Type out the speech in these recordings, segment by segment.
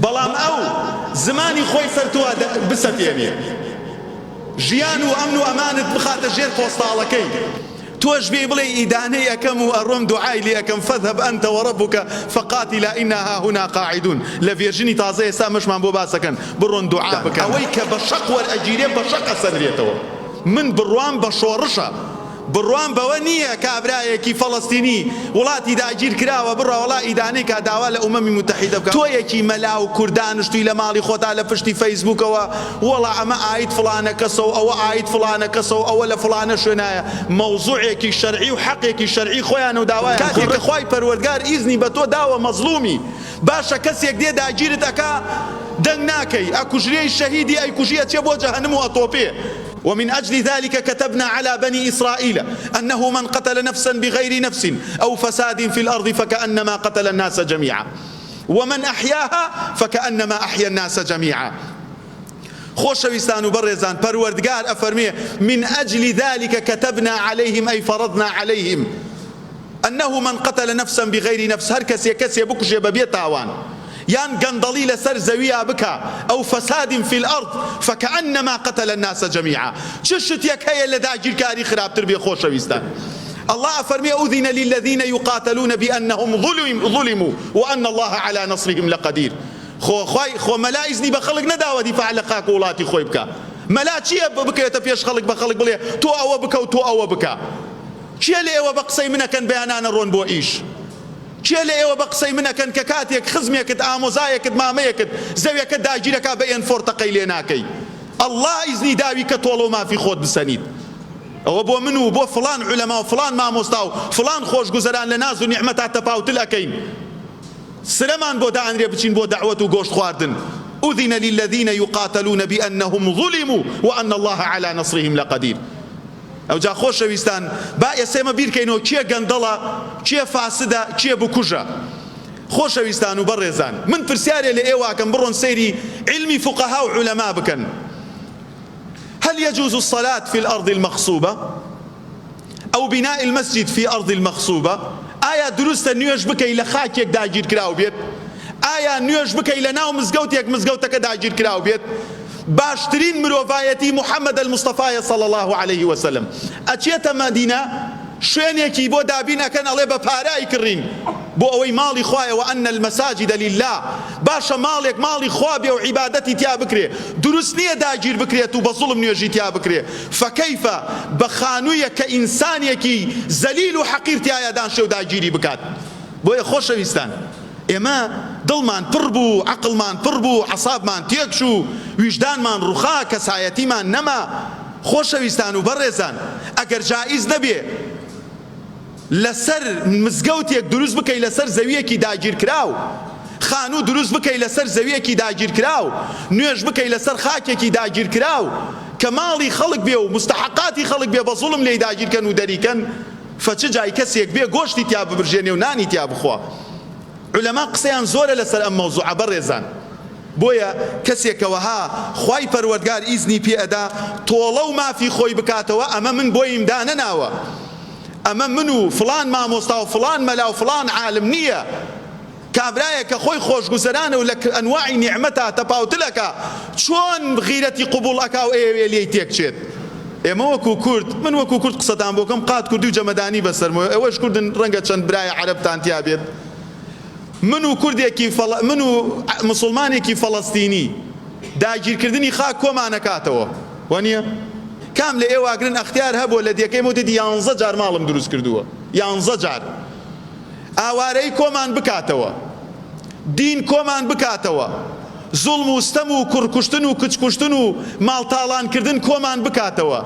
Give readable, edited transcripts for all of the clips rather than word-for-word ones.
بەڵام ئەو زمانی خۆی سەر تۆ بسەپێنێ ژیان و ئەمن و ئەمانت بخاتە ژێر پۆستاڵەکەی تۆش بێی بڵێی ئیدانەی ئەکەم و ئەڕۆم دوعای لێ ئەکەم فاذهب انت وربک فقاتلا انا هاهنا قاعدون لە ڤێرژنی تازە ئێستا ئەمەشمان بۆ باس ئەکەن بڕۆن دوعا بکەن ئەوەی کە بە شەق وەرئەگیرێ بە شەق ئەسەنرێتەوە من بڕوام بە شۆڕشە بڕوام بەوە نییە کابرایەکی فەڵەستینی وڵاتی داگیر کراوە بڕوا وەڵا ئیدانەی کا داوا لە ئومەمی موتەحیدە بکا تۆیەکی مەلا و کورد دانشتوی لە ماڵی خۆتا لە پشتی فەیسبوکەوە وەڵا ئەمە ئاید فڵانە کەسە و ئەوە ئاید فڵانە کەسە و ئەوە لە فڵانە شوێنایە مەوزوعێکی شەرعی و حەقێکی شەرعی خۆیانە و داوایان کاتێک کە خوای پەروەردگار ئیزنی بە تۆ داوە مەزڵومی باشە کەسێک دێ داگیرت ئەکا دەنگ ناکەی ئەکوژرێی شەهیدی ئەیکوژی ئەچێ بۆ جەهەنم و ئەتۆپێ. ومن اجل ذلک کتبنا علی بنی اسرائیل انه من قتل نفسا بغیر نفس او فساد فی الارض فکانما قتل الناس جمیعا ومن احیاها فکانما احیا الناس جمیعا. خۆشەویستان و بەڕێزان پەروەردگار ئەفەرموێ من اجل ذلک کتبنا علیهم ای فرضنا علیهم انه من قتل نفسا بغیر نفس هەر کەسێ کەسێ بکوژێ بە بێ تاوان یان گەندەڵی لەسەر زەویا بکا او فساد فی الارض فکانما قتل الناس جمیعا چ شتێک هەیە لە داگیرکاری خراپتر بێ خۆشەویستان اللە ئەفەرمێ اذن للذین یقاتلون بانهم ظلموا وان اللە علی نصرهم لقدیر خۆ خوای خۆ مەلا ئیزنی بە خەڵک نەداوە دیفاع لە خاک و وڵاتی خۆی بکا مەلا چییە بکەوێتە پێش خەڵک بە خەڵک بڵێ تۆ ئەوە بکە و تۆ ئەوە بکە کێ لە ئێوە بە قسەی من ئەکەن بەیانانە ڕۆن بۆ ئیش؟ کێ لە ئێوە بە قسەی من ئەکەن کە کاتێک خزمێکت ئامۆزایەکت مامەیەکت زەویەکەت داگیرەکا بە ئێن فۆر تەقەی لێ ناکەی؟ ئەڵڵا ئیزنی داوی کە تۆڵە و مافی خۆت بسەنیت. ئەوە بۆ من و بۆ فڵان عولەما و فڵان مامۆستا و فڵان خۆشگوزەران لە ناز و نیعمەتا تەپاوتل ئەکەین. سرەمان بۆ دائەنرێ بچین بۆ دەعوەت و گۆشت خواردن، اذن للذین یقاتلون بانهم ظلموا وان اللە علی نصرهم لقدیر. ئەوجا خۆشەویستان با ئێستا ئێمە بیرکەینەوە کێ گەندەڵە، کێ فاسدە، کێ بکوژە؟ خۆشەویستان و بەڕێزان من پرسیارێ لە ئێوە ئەکەم بڕۆن سەیری عیلمی فوقەها و عولەما بکەن هل يجوز الصلاة في الأرض المغصوبة أو بناء المسجد في أرض المغصوبة ئایا دروستە نوێژ بکەی لە خاکێک داگیرکراو بێت؟ ئایا نوێژ بکەی لە ناو مزگەوتێک مزگەوتەکە داگیرکراو بێت؟ باشترین مرۆڤایەتی محمد المصطفی صلی اللە علیه وسلم ئەچێتە مەدینە شوێنێکی بۆ دابین ئەکەن ئەڵێ بە پارە ئەیکڕین بۆ ئەوەی ماڵی خوایە وان المساجد للە باشە ماڵێک ماڵی خوا بێ و عیبادەتی تیا بکرێ دروست نییە داگیر بکرێت و بە زوڵم نوێژی تیا بکرێ فکیف بە خانوویەک کە ئینسانێکی زەلیل و حەقیر تیایا دانشێ و داگیری بکات بۆیە خۆشەویستان ئێمە دڵمان پڕ بوو، عەقڵمان پڕ بوو، عەسابمان تێکچوو، ویژدانمان ڕوخا، کەسایەتیمان نەما. خۆشەویستان و بەڕێزان ئەگەر جائیز نەبێ لەسەر مزگەوتێک دروست بکەی لەسەر زەویەکی داگیرکراو، خانوو دروست بکەی لەسەر زەویەکی داگیرکراو، نوێژ بکەی لەسەر خاکێکی داگیرکراو کە ماڵی خەڵک بێ و موستەحەقاتی خەڵک بێ بە زوڵم لێی داگیرکەن و دەریکەن، فە چ جای کەسێک بێ گۆشتی تیا ببرژێنێ و نانی تیا بخوا. عولەما قسەیان زۆرە لەسەر ئەم مەوزوعە بەڕێزان. بۆیە کەسێک کە وەها خوای پەروەردگار ئیزنی پێ ئەدا تۆڵە و مافی خۆی بکاتەوە ئەمە من بۆیم دانەناوە ئەمە من و فڵان مامۆستا و فڵان مەلا و فڵان عالم نییە کابرایەک کە خۆی خۆشگوزەرانە و لە ئەنواعی نیعمەتا تەپاوتل ئەکا چۆن غیرەتی قبوڵ ئەکا و ئەیەوێ لێی تێکچێت ئێمە وەکو کورد من وەکو کورد قسەتان بۆ کەم قات کوردی و جەمەدانی بەسەرمەوە ئێوەش کوردن ڕەنگە چەند برای عەرەبتان تیا بێت من و کوردێکی فەڵ من و مسوڵمانێکی فەڵەستینی داگیرکردنی خاک کۆمانەکاتەوە وەنیە کام لە ئێوە ئەگرن ئەختیار هەبووە لە دێکەی مۆتێتی یانزە جار ماڵم دروست کردووە یانزە جار ئاوارەیی کۆمان بکاتەوە، دین کۆمان بکاتەوە، زوڵم و ستەم و کوڕ کوشتن و کچ کوشتن و ماڵ تاڵان کردن کۆمان بکاتەوە،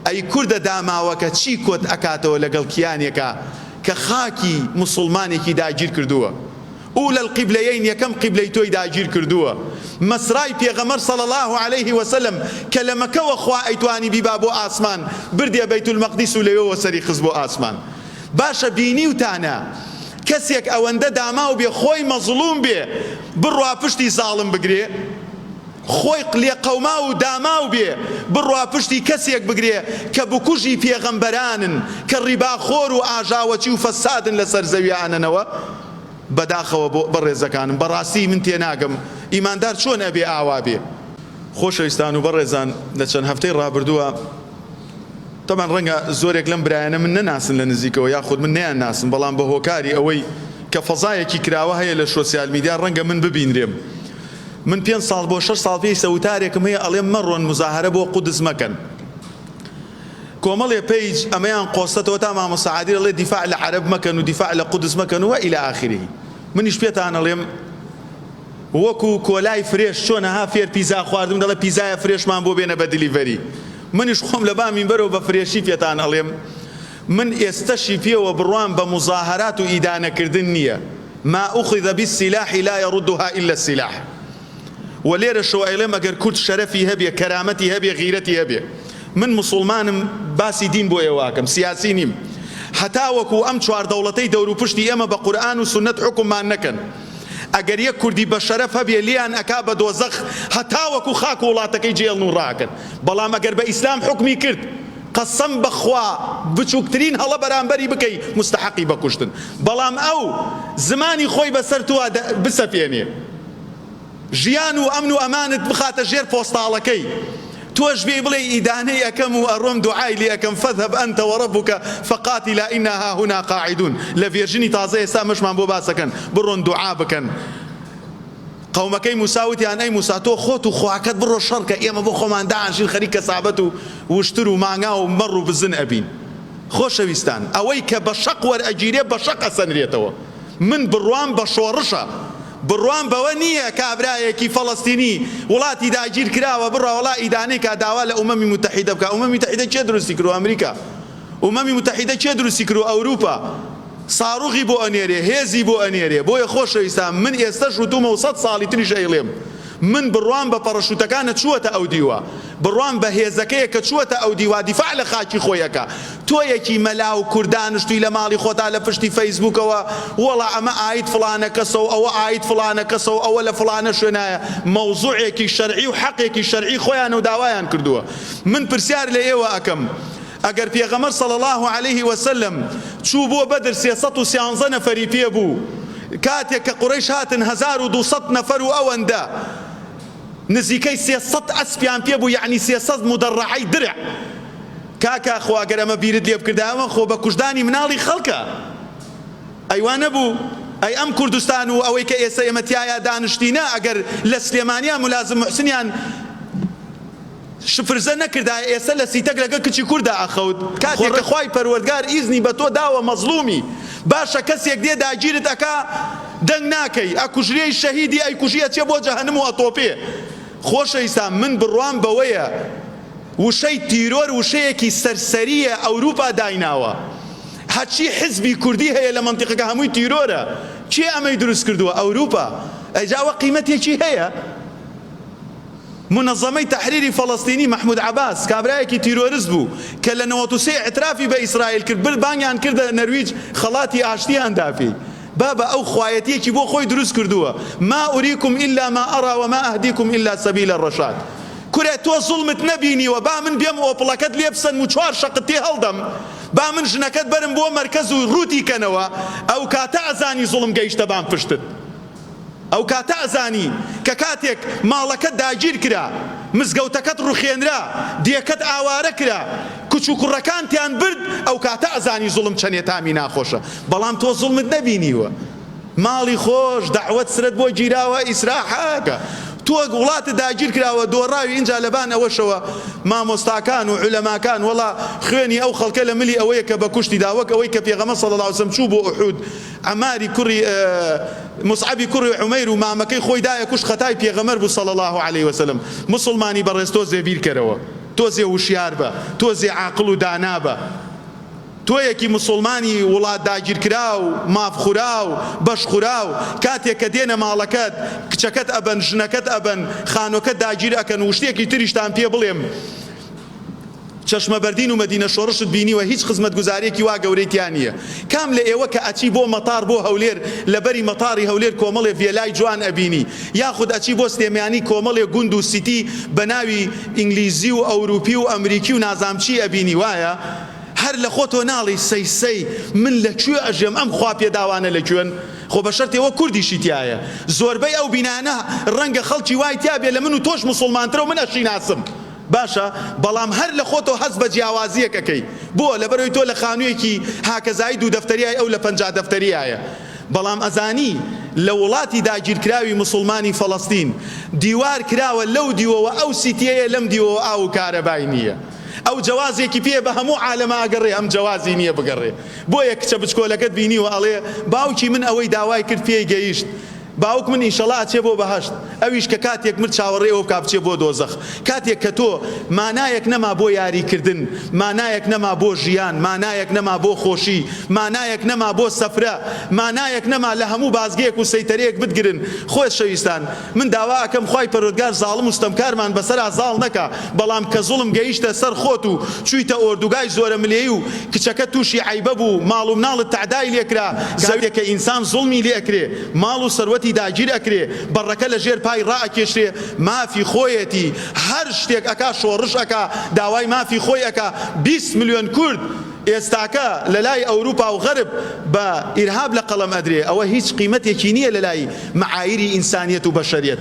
ئەی کوردە داماوەکە چی کۆت ئەکاتەوە لەگەڵ کیانێکا کە خاکی موسوڵمانێکی داگیر کردووە؟ اولی القبلەیەین یەکەم قیبلەی تۆی داگیر کردووە، مەسرای پێغەمبەر صلی اللە علیه وسلم کە لە مەکەوە خوا ئەیتوانی بیبا بۆ ئاسمان بردیە بەیت المقدس و لەوێوە سەری خست بۆ ئاسمان. باشە بینیوتانە کەسێک ئەوەندە داماو بێ خۆی مەزڵوم بێ بڕوا پشتی زاڵم بگرێ؟ خۆی لێقەوماو و داماو بێ بڕوا پشتی کەسێک بگرێ کە بکوژی پێغەمبەرانن کە ڕیباخۆر و ئاژاوەچی و فەسادن لەسەر زەویا ئەنەنەوە؟ بەداخەوە بۆ بەڕێزەکانم بەڕاستی من تێناگەم. ئیماندار چۆن ئەبێ ئاوا بێ؟ خۆشەویستان و بەڕێزان لە چەند هەفتەی ڕابردووە تەبعەن ڕەنگە زۆرێک لەم برایانە من نەناسن لە نزیکەوە یاخود من نەیان ناسم بەڵام بە هۆکاری ئەوەی کە فەزایەکی کراوە هەیە لە شۆسیال میدیا ڕەنگە من ببینرێم من پێنج ساڵ بۆ شەش ساڵ پێیسە وتارێکم هەیە ئەڵێم مەڕۆن مزاهەرە بۆ قودس مەکەن کۆمەڵێ page ئەمەیان قۆستەتەوە تا مامۆستا عادل ئەڵێ دیفاع لە عەرەب مەکەن و دیفاع لە قودس مەکەن و الى آخره منیش پێتان ئەڵێم وەکو کۆلای fresh چۆن ها فێر پیزا خواردم دەڵێ پیزایە fresh مان بۆ بێنە بە delivery منیش خۆم لە با مینبەرەوە بە fresh ی پێتان ئەڵێم من ئێستەشی پێوە بڕوام بە موزاهەرات و ئیدانەکردن نییە ما اخذ بالسلاح لا يردها الا السلاح وە لێرەشەوە ئەیڵێم ئەگەر کورد شەرەفی هەبێ کەرامەتی هەبێ غیرەتی هەبێ من موسوڵمانم باسی دین بۆ ئێوە ئەکەم سیاسی نیم هەتاوەکو ئەم چوار دەوڵەتەی دەوروپشتی ئێمە بە قورئان و سوننەت حوکممان نەکەن ئەگەر یەک کوردی بەشەرەف هەبێ لێیان ئەکا بە دۆزەخ هەتاوەکو خاک و وڵاتەکەی جێڵن و ڕاکەن بەڵام ئەگەر بە ئیسلام حوکمی کرد قەسەم بەخوا بچوکترین هەڵە بەرامبەری بکەی مستحەقی بە کوشتن بەڵام ئەو زمانی خۆی بەسەر توا بسەپێنێ ژیان و ئەمن و ئەمانت بخاتە ژێر پۆستاڵەکەی تۆش بێی بڵێی ئیدانەی ئەکەم و ئەڕۆم دوعای لێ ئەکەم فاذهب انت وربک فقاتلا انا هاهنا قاعدون لە version ی تازە ئێستا ئەمەشمان بۆ باس ئەکەن بڕۆن دوعا بکەن قەومەکەی موسا وتیان ئەی موسا تۆ خۆت و خواکەت بڕۆ شەڕکە ئێمە بۆ خۆمان دانشین خەریک کەسابەت و وشتر و مانگا و مەڕ و بزن ئەبین خۆشەویستان ئەوەی کە بە شەق وەرئەگیرێ بە شەق ئەسەنرێتەوە من بڕوام بە شۆڕشە بڕوام بەوە نییە کابرایەکی فەڵەستینی وڵاتی داگیر کراوە بڕوا وەڵا ئیدانەی کا داوا لە ئومەمی موتەحیدە بکا ئومەمی موتەحیدە کێ دروستی کردوە ئەمریکا ئومەمی موتەحیدە کێ دروستی کردوە ئەوروپا ساروغی بۆ ئەنێرێ هێزی بۆ ئەنێرێ بۆیە خۆشەویستان من ئێستەش وتومە و سەت ساڵی تریش ئەیڵێم من بڕوام بە پەڕەشوتەکانە چووەتە ئەو دیوە، بڕوام بە هێزەکەیە کە چووەتە ئەو دیوە دیفاع لە خاکی خۆی ئەکا. تۆیەکی مەلا و کورد دانشتووی لە ماڵی خۆتا لە پشتی فەیسبووکەوە وەڵا ئەمە ئاید فڵانە کەسە و ئەوە ئاید فڵانە کەسە و ئەوە لە فڵانە شوێنایە مەوزوعێکی شەرعی و حەقێکی شەرعی خۆیانە و داوایان کردووە. من پرسیار لە ئێوە ئەکەم ئەگەر پێغەمبەر صلی اللە علیه وسلم چوو بۆ بەدر 313 نەفەری پێ بوو کاتێک کە قوڕەیش هاتن 1200 نەفەر و ئەوەندە نزیکەی 300 ئەسپیان پێ بوو یەعنی 300 مدەڕەعەی درع کاکە خۆ ئەگەر ئەمە بیرت لێ بکردایەوە خۆ بە کوژدانی مناڵی خەڵکە ئەی وا نەبوو؟ ئەی ئەم کوردستان و ئەوەی کە ئێستا ئێمە تیایا دانشتینە ئەگەر لە سلێمانیا ملازم محسنیان شپرزە نەکردایە ئێستا لە سیتەک لەگەڵ کچی کوردا ئەخەوت کاتێک کە خوای پەروەردگار ئیزنی بە تۆ داوە مەزڵومی باشە کەسێک دێ داگیرت ئەکا دەنگ ناکەی ئەکوژرێی شەهیدی ئەیکوژی ئەچێ بۆ جەهەنم و ئەتۆپێ خۆشەویستان من بڕوام بەوەیە وشەی تیرۆر وشەیەکی سەرسەریە ئەوروپا دایناوە هەرچی حزبی کوردی هەیە لە مەنتیقەکە هەمووی تیرۆرە کێ ئەمەی دروست کردووە ئەوروپا ئەیجا ئەوە قیمەتێکی هەیە مونەزەمەی تەحریری فەڵەستینی مەحمود عەباس کابرایەکی تیرۆرست بوو کە لە 93 ئیعترافی بە ئیسرائیل کرد برد بانگیان کردە نەرویج خەڵاتی ئاشتیان دا پێی بابە ئەو خوایەتیەکی بۆ خۆی دروست کردووە ما اریکم الا ما ارا وما اهدیکم الا سبیل الرشاد کورە تۆ زوڵمت نەبینیوە با من بێم ئۆپڵەکەت لێ بسەنم و چوار شەقت تێ هەڵدەم با من ژنەکەت بەرم بۆ مەرکەز و ڕووتی کەنەوە ئەوکاتە ئەزانی زوڵم گەیشتە بان پشتت. ئەوکاتە ئەزانی کە کاتێک ماڵەکەت داگیر کرا، مزگەوتەکەت ڕوخێنرا، دێکەت ئاوارە کرا، کچ و کوڕەکانتیان برد، ئەوکاتە ئەزانی زوڵم چەنێ تامی ناخۆشە، بەڵام تۆ زوڵمت نەبینیوە، ماڵی خۆش، دەعوەت سرت بۆ گیراوە، ئیسراحەکە، تۆ وڵاتت داگیر کراوە، دۆڕاوی، ئینجا لەبان ئەوەشەوە مامۆستاکان و عولەماکان وەڵا خوێنی ئەو خەڵکە لە ملی ئەوەیە کە بە کوشتی دا، وەک ئەوەی کە پێغەمبەر صلی اللە علیە وسلم چوو بۆ ئوحود، عەماری کوڕی موسعەبی کوڕی عومەیر و مامەکەی خۆی دایە کوشت خەتای پێغەمبەر بوو صلی اللە علیە وسلم موسڵمانی بەڕێز تۆزێ بیر کەرەوە تۆزێ وشیار بە تۆزێ عاقڵ و دانا بە تۆیەکی موسڵمانی وڵات داگیرکراو ماف خوراو بەش خوراو کاتێک کە دێنە ماڵەکەت کچەکەت ئەبەن ژنەکەت ئەبەن خانۆکەت داگیر ئەکەن و شتێکی تریشتان پێ بڵێم چەشمە بەردین و مەدینە شۆڕشت بینیوە هیچ خزمەتگوزاریەکی وا گەورەی تیا نیە کام لە ئێوە کە ئەچی بۆ مەتاڕ بۆ هەولێر لە بەری مەتاڕی هەولێر کۆمەڵێ ڤێلای جوان ئەبینی یاخود ئەچی بۆ سلێمانی کۆمەڵێ گوند و city بە ناوی ئینگلیزی و ئەوروپی و ئەمریکی و نازام چی ئەبینی وایە هەر لە خۆتۆ ناڵێی سەی سەی من لە کوێ ئەژێم ئەم خوا پێداوانە لە کوێن؟ خۆ بە شەرتێ وەک کوردیشی تیایە زۆربەی ئەو بینانە ڕەنگە خەڵکی وای تیابێ لە من و تۆش موسوڵمانترە و من ئەشیناسم باشە بەڵام هەر لە خۆتەوە هەست بە جیاوازیەک ئەکەی بۆ؟ لەبەرئەوەی تۆ لە خانویەکی هاکەزایی دوو دەفتەریای ئەو لە 50 دەفتەریایە بەڵام ئەزانی لە وڵاتی داگیرکراوی موسوڵمانی فەڵەستین دیوار کراوە لەو دیوەوە ئەو سیتیەیە لەم دیوەوە ئاو و کارەبای نیە ئەو جەوازێکی پێیە بە هەموو عالەما ئەگەڕێ ئەم جەوازی نیە بگەڕێ بۆیە کچە بچکۆلەکەت بینیوە ئەڵێ باوکی من ئەوەی داوای کرد پێی گەیشت باوک من ئیشەڵا ئەچێ بۆ بەهەشت ئەویش کە کاتێک مرد چاوەڕێی ئەوە بکا بچێ بۆ دۆزەخ کاتێک کە تۆ مانایەک نەما بۆ یاری کردن مانایەک نەما بۆ ژیان مانایەک نەما بۆ خۆشی مانایەک نەما بۆ سەفرە مانایەک نەما لە هەموو بازگەیەک و سەیتەرەیەک بتگرن خۆشەویستان من داوا ئەکەم خوای پەروەردگار زاڵم و ستەمکارمان بەسەرا زاڵ نەکا بەڵام کە زوڵم گەیشتە سەر خۆت و چویتە ئۆردوگای زۆرەملێی و کچەکەت توشی عەیبە بوو ماڵ و مناڵت تەعدای لێکرا کاتێک کە ئینسان زوڵمی لێ ئەکرێ ماڵ و سەروەتی داگیر ئەکرێ بەڕەکە لە ژێر پای ڕائەکێشرێ مافی خۆیەتی هەر شتێک ئەکا شۆڕش ئەکا داوای مافی خۆی ئەکا 20 ملیۆن کورد ئێستاکە لە لای ئەوروپا و غەرب بە ئیرهاب لە قەڵەم ئەدرێ ئەوە هیچ قیمەتێکی نیە لە لای معایری ئینسانیەت و بەشەریەت.